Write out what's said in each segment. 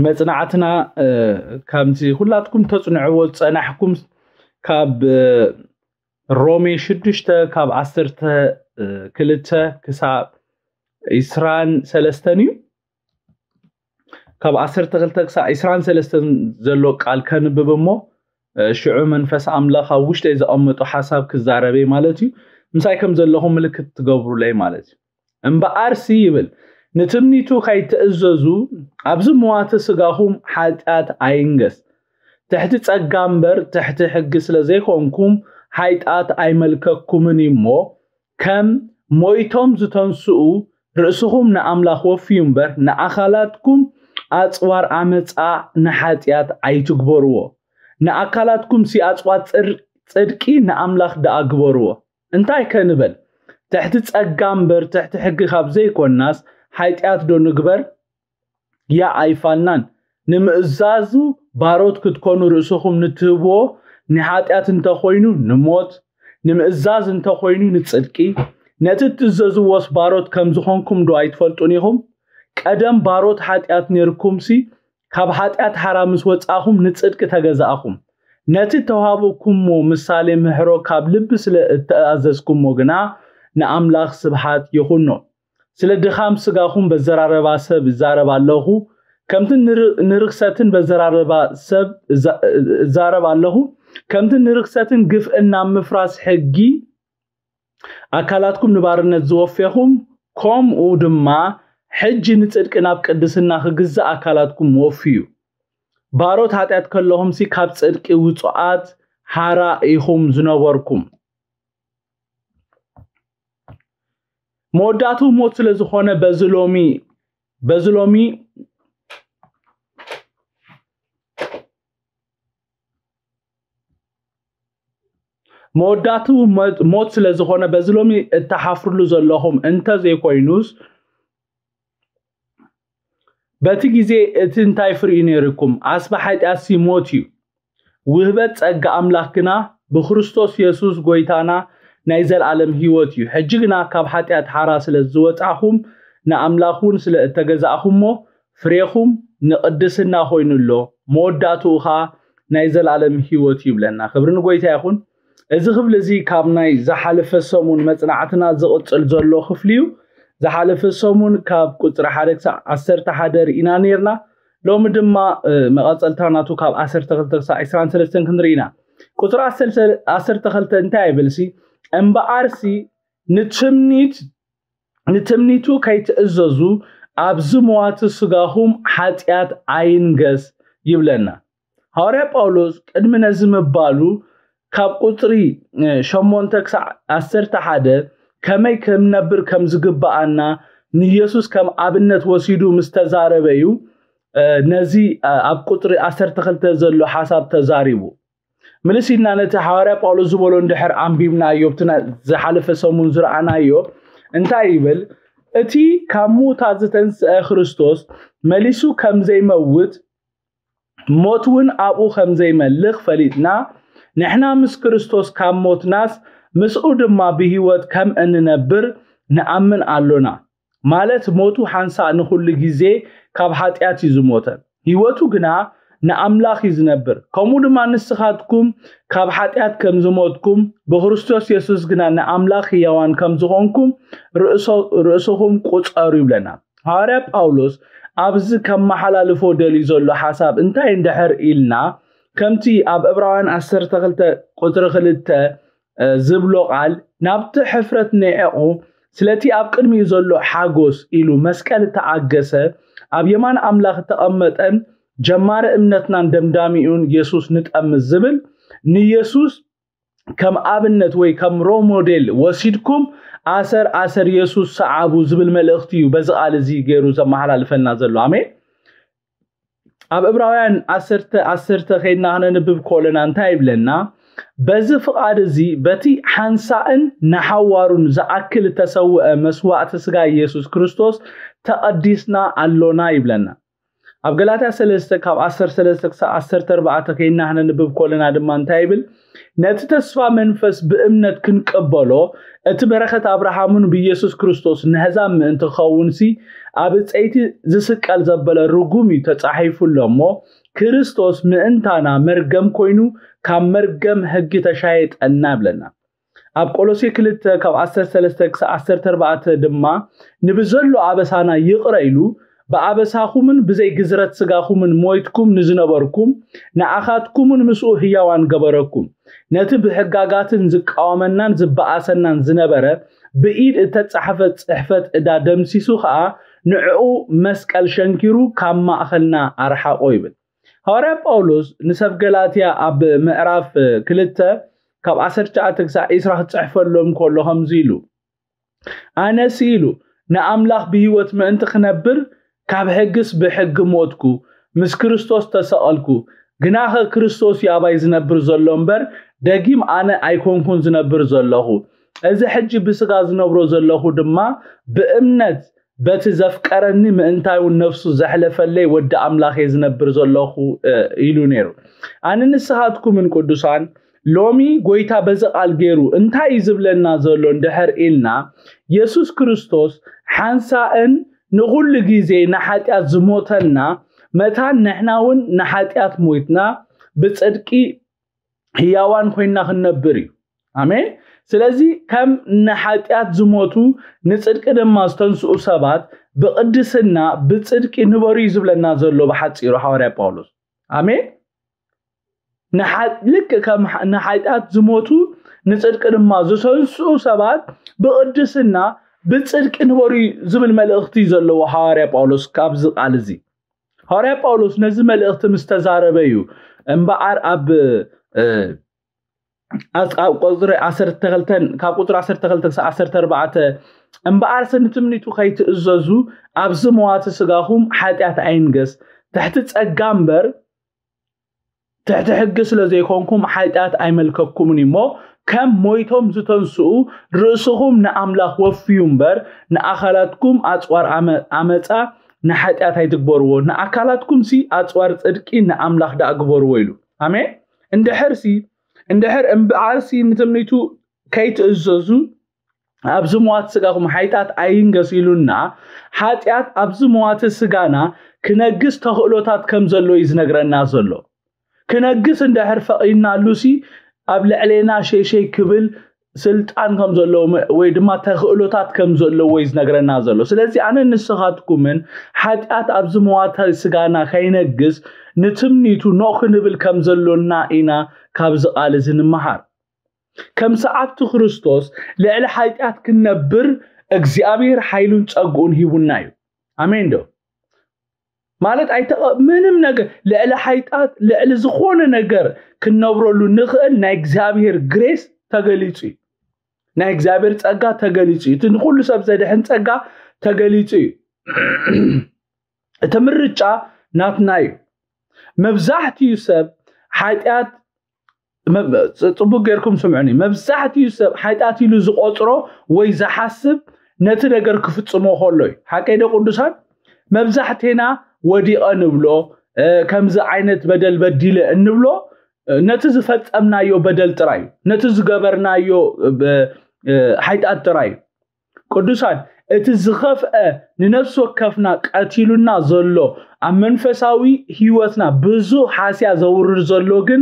መጽናዕትና ከምዚ ኩላትኩም ተጽንዕዎ ዝጸናሕኩም ካብ ሮሜ ሽዱሽተ ካብ ዓሰርተ ክልተ ክሳብ ዕስራን ሰለስተን እዩ። ካብ ዓሰርተ ክልተ ክሳብ ዕስራን ሰለስተን ዘሎ ቃል ከንብብ እሞ ሽዑ መንፈስ ኣምላኽ ኣብ ውሽጠይ ዘቐመጦ ሓሳብ ክዛረበይ ማለት እዩ። ምሳይ ከም ዘለኹም ምልክት ትገብሩለይ ማለት እዩ። እምበኣርሲ ይብል፣ ንትምኒቱ ከይትእዘዙ ኣብዚ መዋቲ ስጋኹም ሓጢኣት ኣይንገስ። ትሕቲ ጸጋ እምበር ትሕቲ ሕጊ ስለ ዘይኮንኩም ሓጢኣት ኣይመልከኩምን እዩ እሞ ከም ሞይቶም ዝተንስኡ ርእስኹም ንኣምላኽ ወፍዩ እምበር ንኣኻላትኩም ኣጽዋር ዓመጻ ንሓጢኣት ኣይትግበርዎ። ንኣካላትኩም ሲ ኣጽዋር ጽድቂ ንኣምላኽ ደኣ ግበርዎ። እንታይ ከንበል? ትሕቲ ጸጋ እምበር ትሕቲ ሕጊ ካብ ዘይኮናስ ሓጢኣት ዶ ንግበር? ያ ኣይፋልናን። ንምእዛዙ ባሮት ክትኮኑ ርእስኹም ንትህብዎ ንሓጢኣት እንተኾይኑ ንሞት፣ ንምእዛዝ እንተኾይኑ ንጽድቂ። ነቲ እትእዘዝዎስ ባሮት ከም ዝኾንኩም ዶ ኣይትፈልጡን ኢኹም? ቀደም ባሮት ሓጢኣት ነርኩምሲ ካብ ሓጢኣት ሓራ ምስ ወጻኹም ንጽድቂ ተገዛእኹም። ነቲ ተዋህብኩሞ ምሳሌ ምሕሮ ካብ ልቢ ስለ እተኣዘዝኩሞ ግና ንኣምላኽ ስብሓት ይኹኖ። ስለ ድኻም ስጋኹም በዘራረባ ሰብ እዛረብ ኣለኹ፣ ከምቲ ንርኽሰትን በዘራረባ ሰብ እዛረብ ኣለኹ፣ ከምቲ ንርኽሰትን ግፍእን ናብ ምፍራስ ሕጊ ኣካላትኩም ንባርነት ዝወፌኹም፣ ከምኡ ድማ ሕጂ ንጽድቂ ናብ ቅድስና ክግዛእ ኣካላትኩም ወፍዩ። ባሮት ሓጢኣት ከለኹምሲ ካብ ጽድቂ ውጹኣት ሓራ ኢኹም ዝነበርኩም። መወዳእቱ ሞት ስለ ዝኾነ በዚ ሎሚ በዚ ሎሚ መወዳእቱ ሞት ስለ ዝኾነ በዚ ሎሚ እተሓፍርሉ ዘለኹም እንተ ዘይኮይኑስ በቲ ግዜ እቲ እንታይ ፍርዩ ነይርኩም? ኣስባ ሓጢኣትሲ ሞት እዩ። ውህበት ጸጋ ኣምላኽ ግና ብክርስቶስ የሱስ ጎይታና ናይ ዘልኣለም ህይወት እዩ። ሕጂ ግና ካብ ሓጢኣት ሓራ ስለ ዝወጻእኹም ንኣምላኽ እውን ስለ እተገዛእኹሞ ፍሬኹም ንቕድስና ኮይኑ ኣሎ፣ መወዳእትኡ ኸኣ ናይ ዘልኣለም ህይወት እዩ ይብለና። ክብሪ ንጎይታ ይኹን። እዚ ክፍሊ እዚ ካብ ናይ ዝሓለፈ ሰሙን መጽናዕትና ዝቕጽል ዘሎ ክፍሊ እዩ። ዝሓለፈ ሰሙን ካብ ቁጽሪ ሓደ ክሳብ ዓሰርተ ሓደ ርኢና ነርና። ሎሚ ድማ መቐጸልታ ናቱ ካብ ዓሰርተ ክልተ ክሳብ ዕስራን ሰለስተን ክንርኢ ኢና። ቁጽሪ ዓሰርተ ክልተ እንታይ ይብል ሲ? እምበኣርሲ ንትምኒት ንትምኒቱ ከይትእዘዙ ኣብዚ መዋቲ ስጋኹም ሓጢኣት ኣይንገስ ይብለና። ሃዋርያ ጳውሎስ ቅድሚ ነዚ ምባሉ ካብ ቁጽሪ ሸሞንተ ክሳዕ ዓሰርተ ሓደ ከመይ ክንነብር ከም ዝግብኣና ንኢየሱስ ከም ኣብነት ወሲዱ ምስ ተዛረበ እዩ ነዚ ኣብ ቁጽሪ ዓሰርተ ክልተ ዘሎ ሓሳብ ተዛሪቡ። ምልስ ኢልና ነቲ ሃዋርያ ጳውሎስ ዝበሎ እንድሕር ኣንቢብናዮ፣ ኣብቲ ዝሓለፈ ሰሙን ዝረኣናዮ እንታይ ይብል? እቲ ካብ ምዉታት ዝተንስአ ክርስቶስ መሊሱ ከም ዘይመውት ሞት እውን ኣብኡ ከም ዘይመልኽ ፈሊጥና፣ ንሕና ምስ ክርስቶስ ካብ ሞትናስ ምስኡ ድማ ብህይወት ከም እንነብር ንኣምን ኣሎና። ማለት ሞቱ ሓንሳእ ንኹሉ ግዜ ካብ ሓጢኣት እዩ ዝሞተ፣ ህይወቱ ግና ንኣምላኽ እዩ ዝነብር። ከምኡ ድማ ንስኻትኩም ካብ ሓጢኣት ከም ዝሞትኩም ብክርስቶስ የሱስ ግና ንኣምላኽ ህያዋን ከም ዝኾንኩም ርእስኹም ቁጸሩ ይብለና። ሃዋርያ ጳውሎስ ኣብዚ ከመሓላልፎ ደልዩ ዘሎ ሓሳብ እንታይ እንድሕር ኢልና ከምቲ ኣብ ዕብራውያን ዓሰርተ ክልተ ቁጽሪ ክልተ ዝብሎ ቃል ናብቲ ሕፍረት ንዒቑ ስለቲ ኣብ ቅድሚኡ ዘሎ ሓጎስ ኢሉ መስቀል እተዓገሰ ኣብ የማን ኣምላኽ እተቐመጠን ጀማሪ እምነትናን ደምዳሚኡን የሱስ ንጠምት ዝብል ንየሱስ ከም ኣብነት ወይ ከም ሮሞዴል ወሲድኩም ኣሰር ኣሰር የሱስ ሰዓቡ ዝብል መልእኽቲ እዩ በዚ ቃል እዚ ገይሩ ዘመሓላልፈልና ዘሎ። ኣሜን። ኣብ ዕብራውያን ዓሰርተ ዓሰርተ ከይድና ክነንብብ ከለና እንታይ ይብለና? በዚ ፍቓድ እዚ በቲ ሓንሳእን ንሓዋሩን ዝኣክል እተሰውአ መስዋእቲ ስጋ ኢየሱስ ክርስቶስ ተቐዲስና ኣሎና ይብለና። ኣብ ገላትያ ሰለስተ ካብ ዓሰርተ ሰለስተ ክሳብ ዓሰርተ ኣርባዕተ ከይና ክነንብብ ከለና ድማ እንታይ ይብል? ነቲ ተስፋ መንፈስ ብእምነት ክንቀበሎ፣ እቲ በረኸት ኣብርሃምን ብኢየሱስ ክርስቶስ ነህዛብ ምእንቲ ክኸውንሲ፣ ኣብ እፀይቲ ዝስቀል ዘበለ ርጉም እዩ ተጻሒፉ ኣሎ እሞ፣ ክርስቶስ ምእንታና መርገም ኮይኑ፣ ካብ መርገም ሕጊ ተሻየጠና ይብለና። ኣብ ቆሎሴ ክልተ ካብ ዓሰርተ ሰለስተ ክሳብ ዓሰርተ ኣርባዕተ ድማ፣ ንብዘሎ ኣበሳና ይቕረ ኢሉ፣ ብኣበሳኹምን ብዘይ ግዝረት ስጋኹምን ሞይትኩም ንዝነበርኩም፣ ንኣኻትኩምን ምስኡ ህያዋን ገበረኩም። ነቲ ብሕጋጋትን ዝቃወመናን ዝበኣሰናን ዝነበረ ብኢድ እተጻሕፈ ጽሕፈት ዕዳ ደምሲሱ ኸኣ፣ ንዕኡ መስቀል ሸንኪሩ ካብ ማእኸልና ኣርሓቖ ይብል። ሃዋርያ ጳውሎስ ንሰብ ገላትያ ኣብ ምዕራፍ ክልተ ካብ ዓሰርተ ትሽዓተ ክሳብ ዒስራ ክጽሕፈሎም ከሎ ከምዚ ኢሉ፣ ኣነስ ኢሉ ንኣምላኽ ብህይወት ምእንቲ ክነብር ካብ ሕግስ ብሕጊ ሞትኩ፣ ምስ ክርስቶስ ተሰቐልኩ። ግናኸ ክርስቶስ እዩ ኣባይ ዝነብር ዘሎ እምበር፣ ደጊም ኣነ ኣይኮንኩን ዝነብር ዘለኹ። እዚ ሕጂ ብስጋ ዝነብሮ ዘለኹ ድማ ብእምነት በቲ ዘፍቀረኒ ምእንታይ እውን ነፍሱ ዘሕለፈለይ ወዲ ኣምላኽ እየ ዝነብር ዘለኹ፣ እ፣ ኢሉ ነይሩ። ኣነ ንስኻትኩምን ቅዱሳን፣ ሎሚ ጎይታ በዚ ቃል ገይሩ እንታይ እዩ ዝብለና ዘሎ እንድሕር ኢልና፣ የሱስ ክርስቶስ ሓንሳእን ንኹሉ ግዜ ንሓጢኣት ዝሞተና መታን ንሕና እውን ንሓጢኣት ሞይትና ብጽድቂ ህያዋን ኮይንና ክንነብር እዩ። ኣሜን። ስለዚ ከም ንሓጢኣት ዝሞቱ ንጽድቂ ድማ ዝተንስኡ ሰባት ብቕድስና ብጽድቂ ንበሩ እዩ ዝብለና ዘሎ ብሓጺሩ ሃዋርያ ጳውሎስ። ኣሜን። ንሓ- ልክ ከም ሓ- ንሓጢኣት ዝሞቱ ንጽድቂ ድማ ዝተንስኡ ሰባት ብቕድስና ብጽድቂ ንበሩ እዩ ዝብል መልእኽቲ እዩ ዘለዎ ሃዋርያ ጳውሎስ ካብዚ ቃል እዚ። ሃዋርያ ጳውሎስ ነዚ መልእኽቲ ምስ ተዛረበ እዩ እምበኣር ኣብ እ፣ ኣብ ቁፅሪ ዓሰርተ ክልተ ካብ ቁፅሪ ዓሰርተ ክልተ ክሳብ ዓሰርተ ኣርባዕተ እምበኣርሲ ንትምኒቱ ከይትእዘዙ ኣብዚ መዋቲ ስጋኹም ሓጢኣት ኣይንገስ። ትሕቲ ጸጋ እምበር ትሕቲ ሕጊ ስለ ዘይኮንኩም ሓጢኣት ኣይመልከኩምን እዩ እሞ ከም ሞይቶም ዝተንስኡ ርእስኹም ንኣምላኽ ወፍዩ እምበር ንኣኻላትኩም ኣፅዋር ኣመ- ኣመፃ ንሓጢኣት ኣይትግበርዎ። ንኣካላትኩም ሲ ኣፅዋር ፅድቂ ንኣምላኽ ደኣ ግበርዎ ኢሉ። ኣሜን። እንድሕር ሲ እንድሕር እምበኣር ሲ ንትምኒቱ ከይትእዘዙ ኣብዚ ምዋት ስጋኹም ሓጢኣት ኣይንገስ ኢሉና። ሓጢኣት ኣብዚ ምዋት ስጋና ክነግስ ተኽእሎታት ከም ዘሎ እዩ ዝነግረና ዘሎ። ክነግስ እንድሕር ፈቒድናሉ ሲ ኣብ ልዕሌና ሸይሸይ ክብል ስልጣን ከም ዘለዎ ወይ ድማ ተኽእሎታት ከም ዘለዎ እዩ ዝነግረና ዘሎ። ስለዚ ኣነ ንስኻትኩምን ሓጢኣት ኣብዚ ምዋት ስጋና ከይነግስ ንትምኒቱ ኖ ክንብል ከም ዘሎና ኢና ካብዚ ቃል እዚ ንምሃር። ከም ሰዓብቲ ክርስቶስ ልዕሊ ሓጢኣት ክንነብር እግዚኣብሔር ሓይሉን ጸግኡን ሂቡና እዩ። ኣሜን ዶ? ማለት ኣይተቐ ምንም ነገር ልዕሊ ሓይጣት ልዕሊ ዝኾነ ነገር ክንነብረሉ ንኽእል ናይ እግዚኣብሔር ግሬስ ተገሊጹ እዩ። ናይ እግዚኣብሔር ጸጋ ተገሊጹ እዩ። እቲ ንኹሉ ሰብ ዘድሕን ጸጋ ተገሊጹ እዩ። እቲ ምርጫ ናትና እዩ። መብዛሕትኡ ሰብ ሓጢኣት መብ- ጽ- ጽቡቅ ጌርኩም ስምዑኒ። መብዛሕትኡ ሰብ ሓጢኣት ኢሉ ዝቆጽሮ ወይ ዝሓስብ ነቲ ነገር ክፍጽሞ ከሎ እዩ። ሓቀይ ዶ ቅዱሳን? መብዛሕቴና ወዲቐ ንብሎ፣ እ፣ ከምዚ ዓይነት በደል በዲለ እንብሎ፣ እ፣ ነቲ ዝፈጸምናዮ በደል ጥራይ እዩ። ነቲ ዝገበርናዮ፣ እ፣ ብ- እ፣ ሓጢኣት ጥራይ እዩ። ቅዱሳን፣ እቲ ዝኸፍአ ንነፍሲ ወከፍና ቀቲሉና ዘሎ ኣብ መንፈሳዊ ህይወትና ብዙሕ ሃስያ ዘውርድ ዘሎ ግን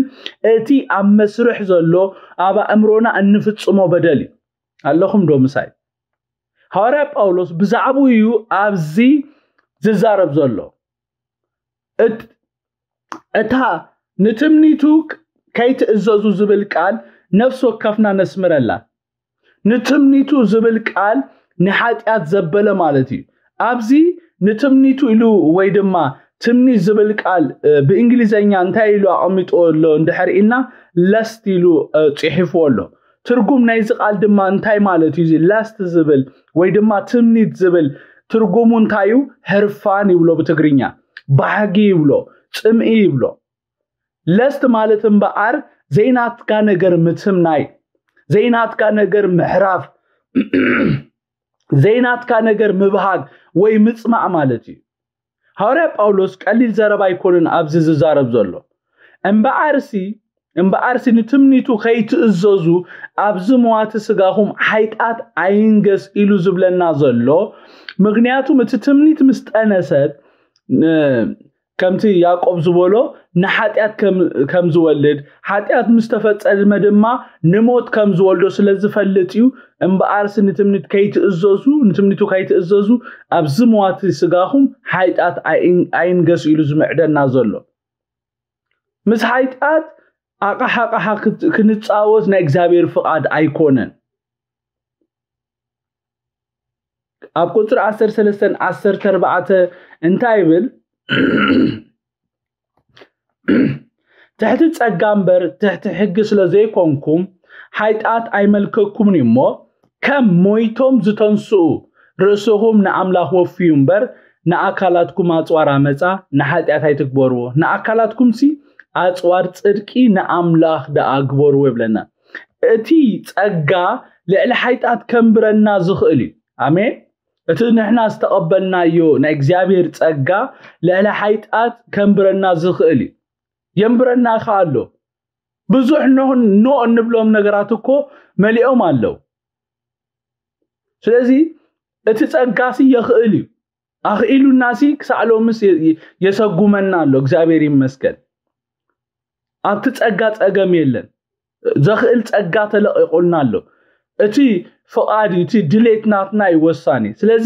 እቲ ኣብ መስርሕ ዘሎ ኣብ ኣእምሮና እንፍጽሞ በደል እዩ። ኣለኹም ዶ ምሳይ? ሃዋርያ ጳውሎስ ብዛዕባኡ እዩ ኣብዚ ዝዛረብ ዘሎ። እት- እታ ንትምኒቱ ከይትእዘዙ ዝብል ቃል ነፍሲ ወከፍና ነስምረላ። ንትምኒቱ ዝብል ቃል ንሓጢኣት ዘበለ ማለት እዩ። ኣብዚ ንትምኒቱ ኢሉ ወይ ድማ ትምኒት ዝብል ቃል እ፣ ብእንግሊዘኛ እንታይ ኢሉ ኣቐሚጥዎ ኣሎ እንድሕር ኢልና ለስት ኢሉ እ፣ ጽሒፍዎ ኣሎ። ትርጉም ናይዚ ቃል ድማ እንታይ ማለት እዩ? እዚ ለስት ዝብል ወይ ድማ ትምኒት ዝብል ትርጉሙ እንታይ እዩ? ህርፋን ይብሎ ብትግርኛ፣ ባህጊ ይብሎ፣ ጽምኢ ይብሎ። ለስት ማለት እምበኣር ዘይናትካ ነገር ምትምናይ፣ ዘይናትካ ነገር ምሕራፍ፣ ዘይናትካ ነገር ምብሃግ ወይ ምጽማእ ማለት እዩ። ሃዋርያ ጳውሎስ ቀሊል ዘረባ ኣይኮነን ኣብዚ ዝዛረብ ዘሎ። እምበኣርሲ እምበኣርሲ ንትምኒቱ ከይትእዘዙ ኣብዚ መዋቲ ስጋኹም ሓይጣት ኣይንገስ ኢሉ ዝብለና ዘሎ። ምክንያቱም እቲ ትምኒት ምስ ጠነሰት ከምቲ ያዕቆብ ዝበሎ ንሓጢኣት ከም ዝወልድ፣ ሓጢኣት ምስ ተፈጸመ ድማ ንሞት ከም ዝወልዶ ስለ ዝፈልጥ እዩ። እምበኣርሲ ንትምኒት ከይትእዘዙ ንትምኒቱ ከይትእዘዙ ኣብዚ መዋቲ ስጋኹም ሓይጣት ኣይንገስ ኢሉ ዝምዕደና ዘሎ። ምስ ሓይጣት ኣቕሓ ኣቕሓ ክንጻወት ናይ እግዚኣብሔር ፍቓድ ኣይኮነን። ኣብ ቁፅሪ ዓሰርተ ሰለስተ ዓሰርተ ኣርባዕተ እንታይ ይብል? ትሕቲ ጸጋ እምበር ትሕቲ ሕጊ ስለ ዘይኮንኩም ሓይጣት ኣይመልከኩምን እዩ እሞ፣ ከም ሞይቶም ዝተንስኡ ርእስኹም ንኣምላኽ ወፍዩ እምበር ንኣካላትኩም ኣጽዋር ኣመጻ ንሓጢኣት ኣይትግበርዎ፣ ንኣካላትኩምሲ ኣጽዋር ጽድቂ ንኣምላኽ ደኣ ግበርዎ ይብለና። እቲ ጸጋ ልዕሊ ሓይጣት ከንብረና ዝኽእል እዩ። ኣሜን። እቲ ንሕና ዝተቐበልናዮ ናይ እግዚኣብሔር ጸጋ ልዕሊ ሓይጣት ከንብረና ዝኽእል እዩ። የንብረና ከ ኣሎ። ብዙሕ ኖ እንብሎም ነገራት እኮ መሊኦም ኣለዉ። ስለዚ እቲ ጸጋሲ የኽእል እዩ። ኣኽኢሉናሲ ክሳዕ ሎምስ የሰጉመና ኣሎ። እግዚኣብሔር ይመስገን። ኣብቲ ጸጋ ጸገም የለን። ዘኽእል ጸጋ ተለቒቑልና ኣሎ። እቲ ፍቓድ እዩ፣ እቲ ድሌት ናትና እዩ ወሳኒ። ስለዚ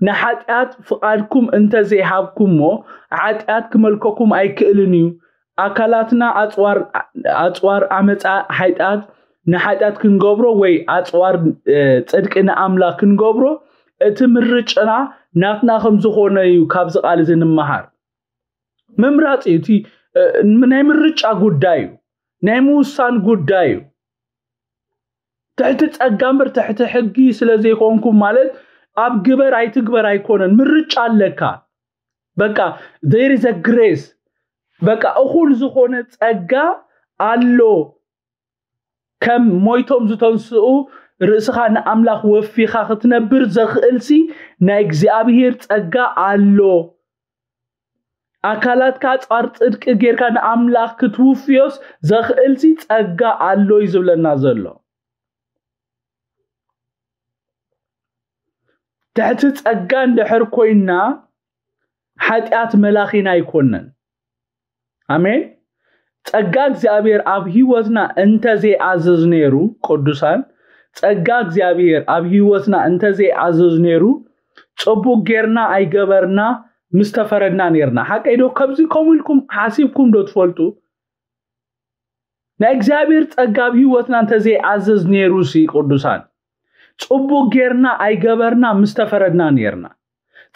ንሓጢኣት ፍቓድኩም እንተዘይሃብኩሞ ሓጢኣት ክመልከኩም ኣይክእልን እዩ። ኣካላትና ኣጽዋር ኣመጻ ሓጢኣት ንሓጢኣት ክንገብሮ ወይ ኣጽዋር ጽድቂ ንኣምላኽ ክንገብሮ እቲ ምርጭና ናትና ከም ዝኾነ እዩ ካብዚ ቃል እዚ ንምሃር። ምምራጽ እዩ እቲ ናይ ምርጫ ጉዳይ እዩ፣ ናይ ምውሳን ጉዳይ እዩ። ትሕቲ ጸጋ እምበር ትሕቲ ሕጊ ስለ ዘይኮንኩም ማለት ኣብ ግበር ኣይትግበር ኣይኮነን። ምርጫ ኣለካ። በቃ there is a grace። በቃ እኹል ዝኾነ ጸጋ ኣሎ። ከም ሞይቶም ዝተንስኡ ርእስኻ ንኣምላኽ ወፊኻ ክትነብር ዘኽእልሲ ናይ እግዚኣብሔር ጸጋ ኣሎ። ኣካላትካ ጻር ጽድቂ ጌርካ ንኣምላኽ ክትውፍዮስ ዘኽእልሲ ጸጋ ኣሎ እዩ ዝብለና ዘሎ። ትሕቲ ጸጋ እንድሕር ኮይና ሓጢኣት መላኺና ኣይኮነን። ኣሜን። ጸጋ እግዚኣብሔር ኣብ ህይወትና እንተዘይኣዘዝ ነይሩ፣ ቅዱሳን፣ ጸጋ እግዚኣብሔር ኣብ ህይወትና እንተዘይኣዘዝ ነይሩ፣ ጽቡቕ ጌርና ኣይገበርና ምስ ተፈረድና ነይርና። ሓቀይ ዶ? ከምዚ ከምኡ ኢልኩም ሓሲብኩም ዶ ትፈልጡ? ናይ እግዚኣብሔር ጸጋ ኣብ ህይወትና እንተዘይኣዘዝ ነይሩ ሲ ቅዱሳን፣ ጽቡቕ ጌርና ኣይገበርና ምስ ተፈረድና ነይርና።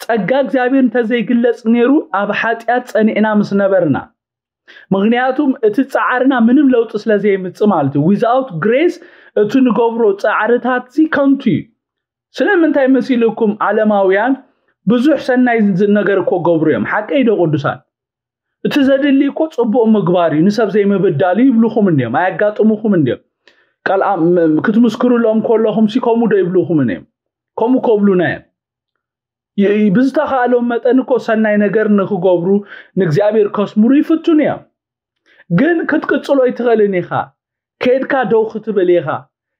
ጸጋ እግዚኣብሔር እንተዘይግለጽ ነይሩ ኣብ ሓጢኣት ጸኒዕና ምስ ነበርና። ምክንያቱም እቲ ጻዕርና ምንም ለውጢ ስለ ዘይምጽእ ማለት እዩ። Without grace እቲ ንገብሮ ጻዕርታት ሲ ከንቱ እዩ። ስለምንታይ መሲልኩም ዓለማውያን ብዙሕ ሰናይ ነገር እኮ ገብሩ እዮም። ሓቀይ ዶ ቅዱሳን? እቲ ዘድሊ እኮ ጽቡቕ ምግባር እዩ፣ ንሰብ ዘይምብዳል እዩ ይብልኹም እንዲዮም፣ ኣየጋጥሙኹም እንዲዮም። ቃል ክትምስክሩሎም ከለኹም ሲ ከምኡ ዶ ይብልኹም እዮም? ከምኡ ከብሉና እዮም። ብዝተኻእሎም መጠን እኮ ሰናይ ነገር ንክገብሩ ንእግዚኣብሔር ከስምሩ ይፍትኑ እዮም። ግን ክትቅጽሎ ኣይትኽእልን ኢኻ። ከይድካ ደው ክትብል ኢኻ።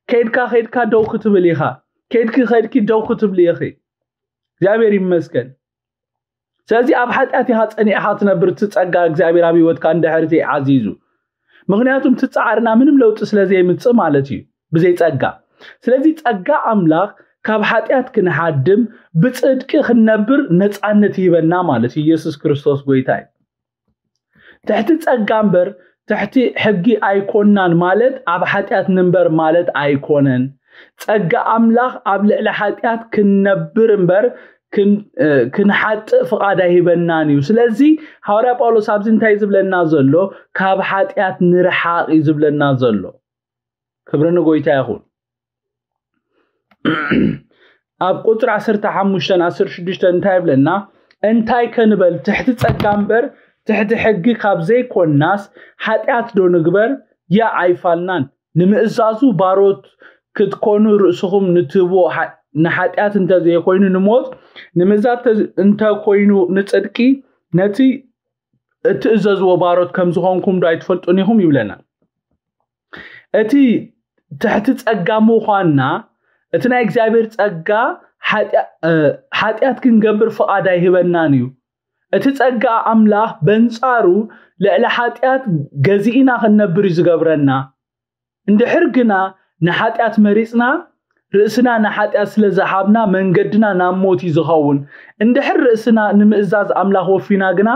ከይድካ ከይድካ ደው ክትብል ኢኻ። ከይድኪ ከይድኪ ደው ክትብል ኢኺ። እግዚኣብሔር ይመስገን። ስለዚ ኣብ ሓጢኣት ኢኻ ጸኒዕኻ ትነብር፣ እቲ ጸጋ እግዚኣብሔር ኣብ ህይወትካ እንድሕር ዘይዓዚዙ። ምክንያቱም እቲ ጻዕርና ምንም ለውጢ ስለ ዘይምጽእ ማለት እዩ፣ ብዘይ ጸጋ። ስለዚ ጸጋ ኣምላኽ ካብ ሓጢኣት ክንሓድም ብጽድቂ ክንነብር ነጻነት ይህበና ማለት እዩ። ኢየሱስ ክርስቶስ ጎይታ እዩ። ትሕቲ ጸጋ እምበር ትሕቲ ሕጊ ኣይኮናን ማለት ኣብ ሓጢኣት ንንበር ማለት ኣይኮነን። ጸጋ ኣምላኽ ኣብ ልዕሊ ሓጢኣት ክንነብር እምበር ክንሓጥእ ፍቓድ ኣይህበናን እዩ። ስለዚ ሃዋርያ ጳውሎስ ኣብዚ እንታይ ዝብለና ዘሎ? ካብ ሓጢኣት ንርሓቕ እዩ ዝብለና ዘሎ። ክብሪ ንጎይታ ይኹን። ኣብ ቁፅሪ ዓሰርተ ሓሙሽተ ዓሰርተ ሽዱሽተ እንታይ ይብለና? እንታይ ከንበል? ትሕቲ ፀጋ እምበር ትሕቲ ሕጊ ካብ ዘይኮንናስ ሓጢኣት ዶ ንግበር? ያ ኣይፋልናን። ንምእዛዙ ባሮት ክትኮኑ ርእስኹም ንትህብዎ ንሓጢኣት እንተዘይኮይኑ ንሞት፣ ንምእዛዝ እንተኮይኑ ንፅድቂ፣ ነቲ እትእዘዝዎ ባሮት ከም ዝኾንኩም ዶ ኣይትፈልጡን ኢኹም ይብለና። እቲ ትሕቲ ጸጋ ምዃንና፣ እቲ ናይ እግዚኣብሔር ጸጋ ሓጢኣ- እ፣ ሓጢኣት ክንገብር ፍቓድ ኣይህበናን እዩ። እቲ ጸጋ ኣምላኽ በንጻሩ ልዕሊ ሓጢኣት ገዚእና ክንነብር እዩ ዝገብረና። እንድሕር ግና ንሓጢኣት መሪጽና፣ ርእስና ንሓጢኣት ስለ ዝሃብና መንገድና ናብ ሞት እዩ ዝኸውን። እንድሕር ርእስና ንምእዛዝ ኣምላኽ ወፊና ግና፣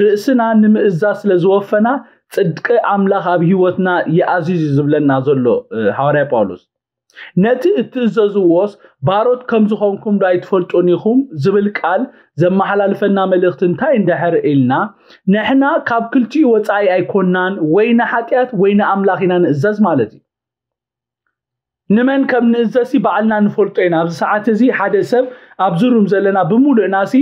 ርእስና ንምእዛዝ ስለ ዝወፈና ጽድቂ ኣምላኽ ኣብ ህይወትና ይኣዝዝ እዩ ዝብለና ዘሎ እ፣ ሃዋርያ ጳውሎስ። ነቲ እትእዘዝዎስ ባሮት ከም ዝኾንኩም ዶ ኣይትፈልጡን ኢኹም ዝብል ቃል ዘመሓላልፈና መልእኽቲ እንታይ እንድሕር ኢልና፣ ንሕና ካብ ክልቲኡ ወጻኢ ኣይኮናን፣ ወይ ንሓጢኣት ወይ ንኣምላኽ ኢና ንእዘዝ ማለት እዩ። ንመን ከም ንእዘዝሲ ባዕልና ንፈልጦ ኢና። ኣብዚ ሰዓት እዚ ሓደ ሰብ ኣብዚ ሩም ዘለና ብምሉእናሲ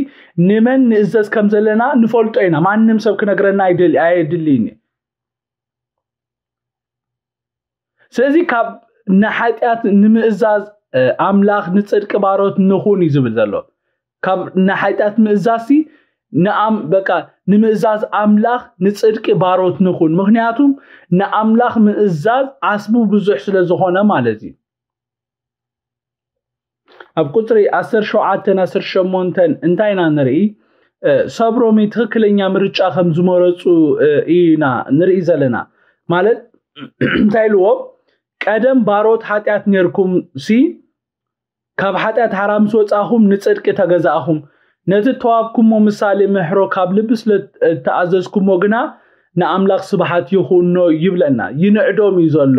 ንመን ንእዘዝ ከም ዘለና ንፈልጦ ኢና። ማንም ሰብ ክነግረና ኣይደል- ኣየድልይን እዩ። ስለዚ ካብ ንሓጢኣት ንምእዛዝ እ፣ ኣምላኽ ንጽድቂ ባሮት ንኹን እዩ ዝብል ዘሎ። ካብ ንሓጢኣት ምእዛዝሲ ንኣም በቃ ንምእዛዝ ኣምላኽ ንጽድቂ ባሮት ንኹን። ምክንያቱም ንኣምላኽ ምእዛዝ ዓስቡ ብዙሕ ስለ ዝኾነ ማለት እዩ። ኣብ ቁጽሪ ዓሰርተ ሸውዓተን ዓሰርተ ሸሞንተን እንታይ ኢና ንርኢ? እ፣ ሰብ ሮሜ ትኽክለኛ ምርጫ ከም ዝመረጹ እ፣ ኢና ንርኢ ዘለና። ማለት እንታይ ኢልዎ? ቀደም ባሮት ሓጢኣት ኔርኩም ሲ ካብ ሓጢኣት ሓራ ምስ ወጻኹም ንጽድቂ ተገዛእኹም። ነቲ ተዋብኩሞ ምሳሌ ምሕሮ ካብ ልቢ ስለ እተኣዘዝኩሞ ግና ንኣምላኽ ስብሓት ይኹኖ ይብለና፣ ይንዕዶም እዩ ዘሎ።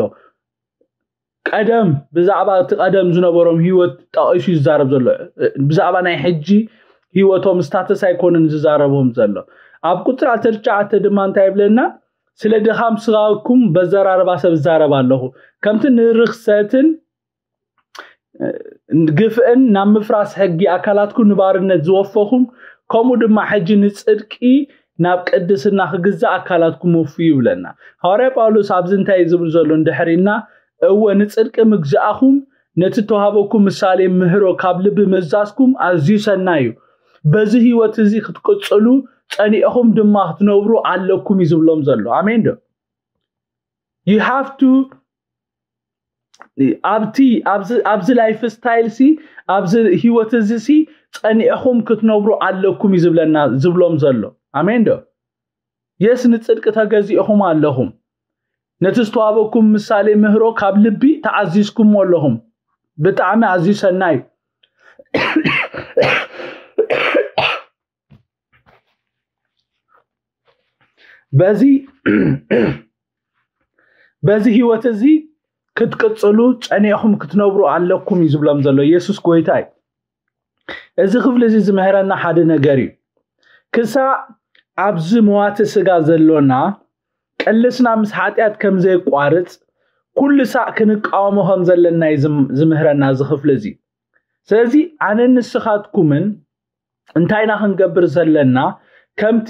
ቀደም ብዛዕባ እቲ ቀደም ዝነበሮም ህይወት ጠቒሱ ይዛረብ ዘሎ። ብዛዕባ ናይ ሕጂ ህይወቶም ስታተስ ኣይኮነን ዝዛረቦም ዘሎ። ኣብ ቁፅሪ ዓሰርተ ትሽዓተ ድማ እንታይ ይብለና? ስለ ድኻም ስጋኩም በዘራርባ ሰብ እዛረብ ኣለኹ። ከምቲ ንርኽሰትን ግፍእን ናብ ምፍራስ ሕጊ ኣካላትኩም ንባርነት ዝወፈኹም፣ ከምኡ ድማ ሕጂ ንጽድቂ ናብ ቅድስና ክግዛእ ኣካላትኩም ወፍዩ ይብለና። ሃዋርያ ጳውሎስ ኣብዚ እንታይ እዩ ዝብል ዘሎ እንድሕር ኢልና፣ እወ ንጽድቂ ምግዛእኹም ነቲ ተዋህበኩም ምሳሌ ምህሮ ካብ ልቢ ምእዛዝኩም ኣዝዩ ሰናይ እዩ። በዚ ህይወት እዚ ክትቅጽሉ ጸኒዕኹም ድማ ክትነብሩ ኣለኩም እዩ ዝብሎም ዘሎ። ኣሜን ዶ? You have to ኣብቲ ኣብዚ ኣብዚ ላይፍ ስታይል ሲ ኣብዚ ህይወት እዚ ሲ ጸኒዕኹም ክትነብሩ ኣለኩም እዩ ዝብለና ዝብሎም ዘሎ። ኣሜን ዶ? የስ ንጽድቂ ተገዚእኹም ኣለኹም። ነቲ ዝተዋበኩም ምሳሌ ምህሮ ካብ ልቢ ተዓዚዝኩሞ ኣለኹም። ብጣዕሚ ኣዝዩ ሰናይ እዩ። በዚ በዚ ህይወት እዚ ክትቅጽሉ ጸኒዕኹም ክትነብሩ ኣለኩም እዩ ዝብሎም ዘሎ የሱስ ጎይታ እዩ። እዚ ክፍሊ እዚ ዝምህረና ሓደ ነገር እዩ። ክሳዕ ኣብዚ መዋቲ ስጋ ዘሎና ቅልስና ምስ ሓጢኣት ከም ዘየቋርጽ ኩሉ ሳዕ ክንቃወሞ ከም ዘለና እዩ ዝም- ዝምህረና እዚ ክፍሊ እዚ። ስለዚ ኣነ ንስኻትኩምን እንታይ ኢና ክንገብር ዘለና? ከምቲ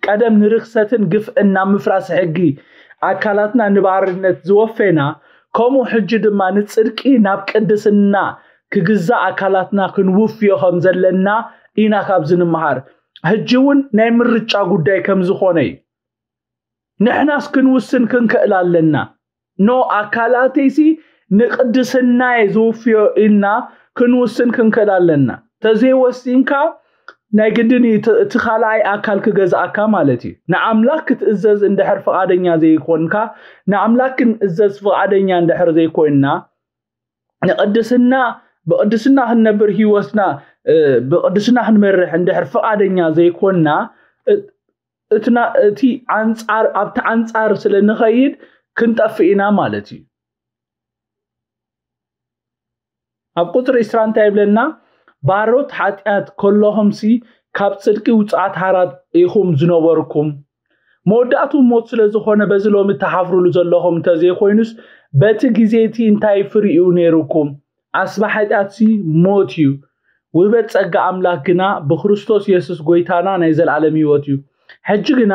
ቀደም ንርክሰትን ግፍእን ናብ ምፍራስ ሕጊ ኣካላትና ንባርነት ዝወፌና፣ ከምኡ ሕጂ ድማ ንጽድቂ ናብ ቅድስና ክግዛእ ኣካላትና ክንውፍዮ ከም ዘለና ኢና ካብዚ ንምሃር። ሕጂ እውን ናይ ምርጫ ጉዳይ ከም ዝኾነ እዩ። ንሕናስ ክንውስን ክንክእል ኣለና። ኖ ኣካላተይሲ ንቅድስናየ ዝውፍዮ ኢልና ክንውስን ክንክእል ኣለና። ተዘይወሲንካ ናይ ግድን እዩ እቲ- እቲ ካልኣይ ኣካል ክገዝኣካ ማለት እዩ። ንኣምላኽ ክትእዘዝ እንድሕር ፍቓደኛ ዘይኮንካ፣ ንኣምላኽ ክንእዘዝ ፍቓደኛ እንድሕር ዘይኮንና፣ ንቅድስና ብቅድስና ክንነብር ህይወትና እ፣ ብቅድስና ክንመርሕ እንድሕር ፍቓደኛ ዘይኮንና እ- እትና እቲ ኣንጻር ኣብቲ ኣንጻር ስለ ንኸይድ ክንጠፍእ ኢና ማለት እዩ። ኣብ ቁፅሪ ዕስራ እንታይ ይብለና? ባሮት ሓጢኣት ከለኹምሲ ካብ ጽድቂ ውፅዓት ሓራት ኢኹም ዝነበርኩም። መወዳእቱ ሞት ስለ ዝኾነ በዚ ሎሚ እትሓፍሩሉ ዘለኹም እንተዘይኮይኑስ በቲ ግዜ እቲ እንታይ ፍሪኡ ነይሩኩም? ኣስባ ሓጢኣትሲ ሞት እዩ። ውህበት ጸጋ ኣምላኽ ግና ብክርስቶስ የሱስ ጎይታና ናይ ዘለኣለም ህይወት እዩ። ሕጂ ግና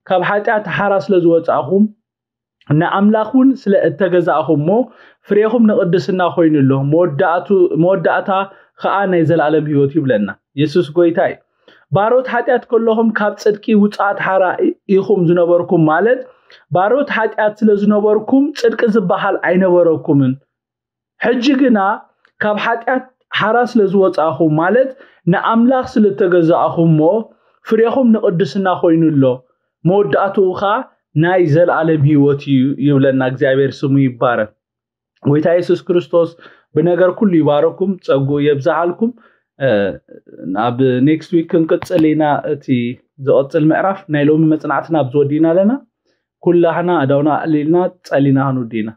ካብ ሓጢኣት ሓራ ስለ ዝወጻእኹም ንኣምላኽ እውን ስለ እተገዛእኹሞ ፍሬኹም ንቕድስና ኮይኑ ኣሎ። መወዳእቱ- መወዳእታ ኸኣ ናይ ዘለኣለም ህይወት ይብለና። የሱስ ጎይታ እዩ። ባሮት ሓጢኣት ከለኹም ካብ ጽድቂ ውጻኣት ሓራ ኢኹም ዝነበርኩም፣ ማለት ባሮት ሓጢኣት ስለ ዝነበርኩም ጽድቂ ዝበሃል ኣይነበረኩምን። ሕጂ ግና ካብ ሓጢኣት ሓራ ስለ ዝወጻእኹም፣ ማለት ንኣምላኽ ስለ እተገዛእኹም እሞ፣ ፍሬኹም ንቕድስና ኮይኑ ኣሎ፣ መወዳእትኡ ኸኣ ናይ ዘለኣለም ህይወት እዩ ይብለና። እግዚኣብሔር ስሙ ይባረክ። ጎይታ የሱስ ክርስቶስ ብነገር ኩሉ ይባረኩም፣ ጸጉኡ የብዝሓልኩም። ኣብ ኔክስት ዊክ ክንቅጽል ኢና። እቲ ዝቐጽል ምዕራፍ ናይ ሎሚ መጽናዕትና ኣብዚ ወዲእና ኣለና። ኩላህና ኣዳውና ኣዕሊልና ጸሊና ክንውዲ ኢና።